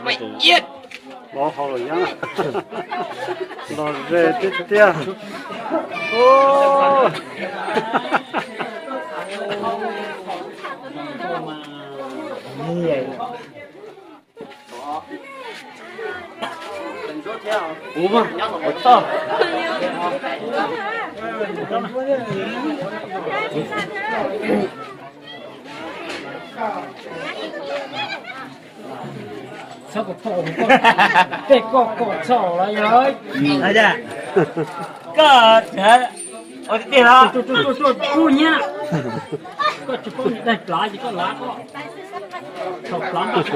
Maiv Iab, los hauv los yeej los ze tiag tiag. Txhob kom phom, tej koj kom txhob los yog. Koj ua tiag los? Koj tsis paub niam daig plav ces koj lav koj thaum plav npaj.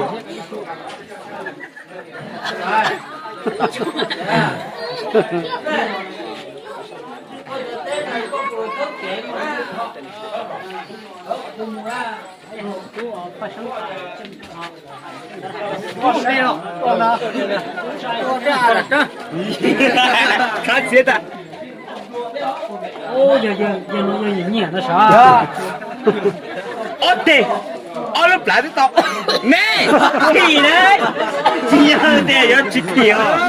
Khab txiav tas. Yog no yog nyiam no sav. Ob teg, ob lub plawv twb tau. Ne, thim na, tsis yog tias yuav tsis thim os.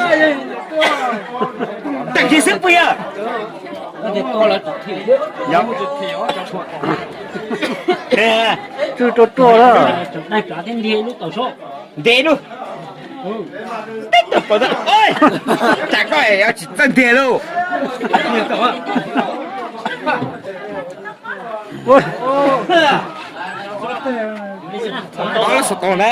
Tag kis xwb puas yog? Tsw ruaj ruaj lawm. Ntes lub. Teb tug pom tas, tsam koj yuav tsis txawj ntiag lauj. Tau lub xov tooj na.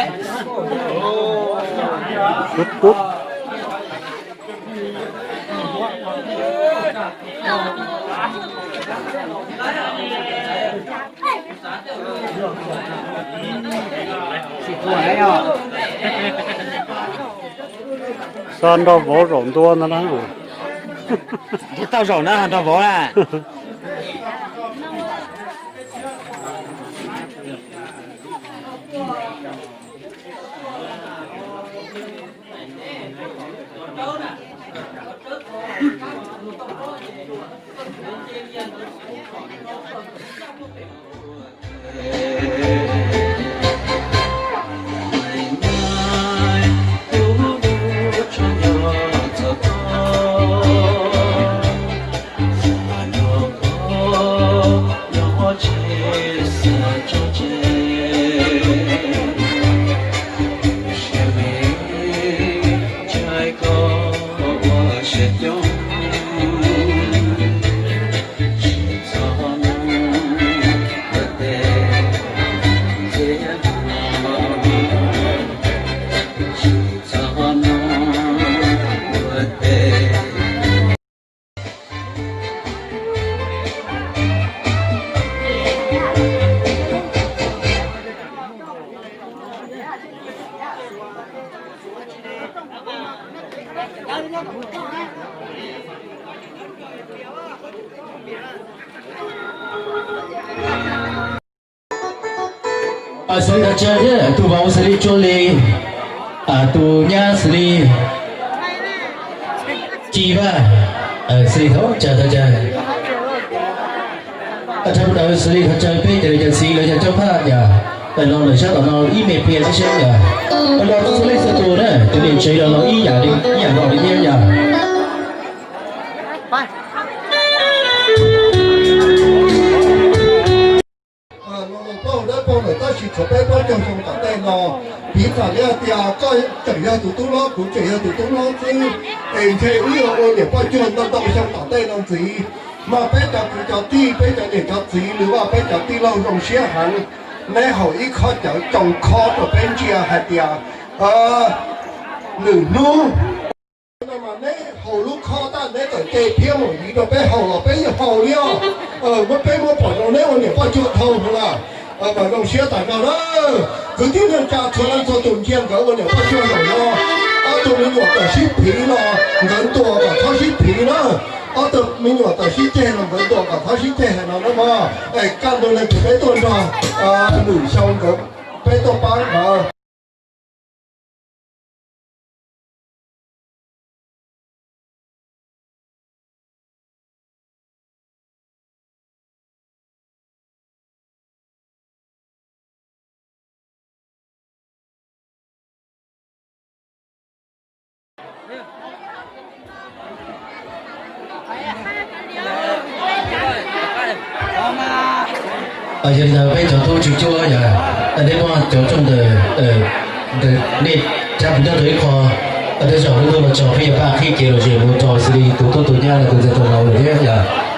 Xa nrog vauv zaum ntua ntag na. Tau zaum na, nrog vauv na. Xws li thov caw thiab tus vauv xws li Tsuas Lis, tus nyab xws li Ci Vaj, xws li thov caw thov caw. Thov caw xws li thov caw peb cov niam cov txiv lawv cov coj phaj yom, los lawm sab tom no ib me pliag seb seb yom. Los txhua leej txhua tus na, tus niam tsev los los ib yam li ib yam nkaus li thiab yom. Los pauj dawb paug lawm tab sis tshuav peb plaub caug xyoo tom ntej no, piv txwv li hais tias koj tseem yog tus tub hlob, kuv tseem yog tus tub hlob xwb, es ntshe wb yuav ua niam poj cuag ntau ntau xyoo tom ntej no ntxiv. Mas peb cov kwv cov tij, peb cov niam cov txiv, nws vaj peb cov tij laug zoo siab heev, neb haus ib khob cawv tsoo khob rau peb ntsia hais tias lwm hnub no mas neb haus lub khob tag neb txawm ce thiab mus yiv rau peb haus los peb yeej haus li os. Muab peb muab pom zoo neb ua niam poj cuag dhau heev lawm. Mas zoo siab tas zog na. Kwv tij neej tsa txhua leej txhua tus ntsia nkawd ua niam poj cuag zaum no, ob tug me nyuam txawm sib phiv los nkawd ntuas kom txhob sib phiv na. Ob tug me nyuam txawm sib ceg los nkawd ntuas kom txhob sib ceg hais no na mog. Es kaj ntug neeg ces peb tuaj nrog lwm xyoo nkawd peb tuaj pab nkawd. Yog li ntawd peb cov tub tswv cuab yog nej muaj cov rooj ntawm nej cab kuv nyob rau ib qho, tej zaum lub ntuj los tsaus peb yuav pab qhib kev lom zem mus rau xws li tus tub tus nyab los tus ntxhais tus laus lawm thiab yog.